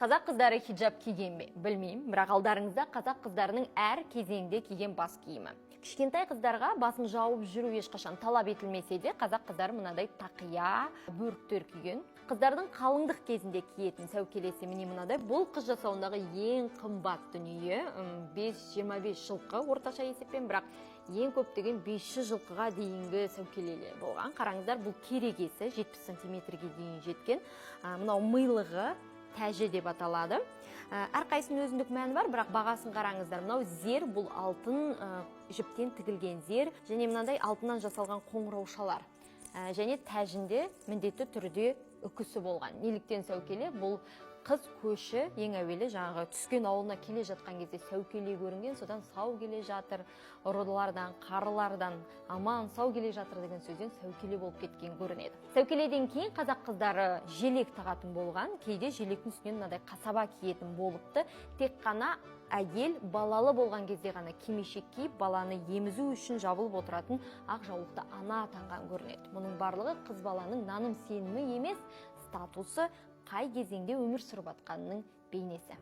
Қазақ қыздары хиджаб киген бе, білмеймін, бірақ алдарыңызда қазақ қыздарының әр кезеңде киген бас киімі. Кішкентай қыздарға басын жауып жүру ешқашан талап етілмесе де, қазақ қыздары мынадай тақия, бөріктер киген. Қыздардың қалыңдық кезінде киетін сәукелесі міне мынадай. Бұл қыз жасауындағы ең қымбат дүние. 5-25 жылқы орташа есеппен, бірақ ең көп деген 500 жылқыға дейінгі сәукелелер болған. Қараңыздар, бұл керегесі 70 сантиметрге дейін жеткен. Мынау милығы, тәжі деп аталады. Әрқайсысының өзіндік мәні бар, бірақ бағасын қараңыздар. Мынау зер, бұл алтын жіптен тігілген зер және мынандай алтыннан жасалған қоңыраушалар. Және тәжінде міндетті түрде үкісі болған. Неліктен сәукеле? Бұл қыз көші ең әуелі жаңағы түскен ауылына келе жатқан кезде сәукеле көрінген, содан сау келе жатыр, ұрылардан, қарылардан аман сау келе жатыр деген сөзден сәукеле болып кеткен көрінеді. Сәукеледен кейін қазақ қыздары желек тағатын болған, кейде желектің үстінен мынадай қасаба киетін болыпты. Тек қана әйел балалы болған кезде ғана кимешек киіп, баланы емізу үшін жабылып отыратын ақ жаулықты ана атанған көрінеді. Мұның барлығы қыз баланың наным сенімі емес, статусы, қай кезеңде өмір сүріп жатқанының бейнесі.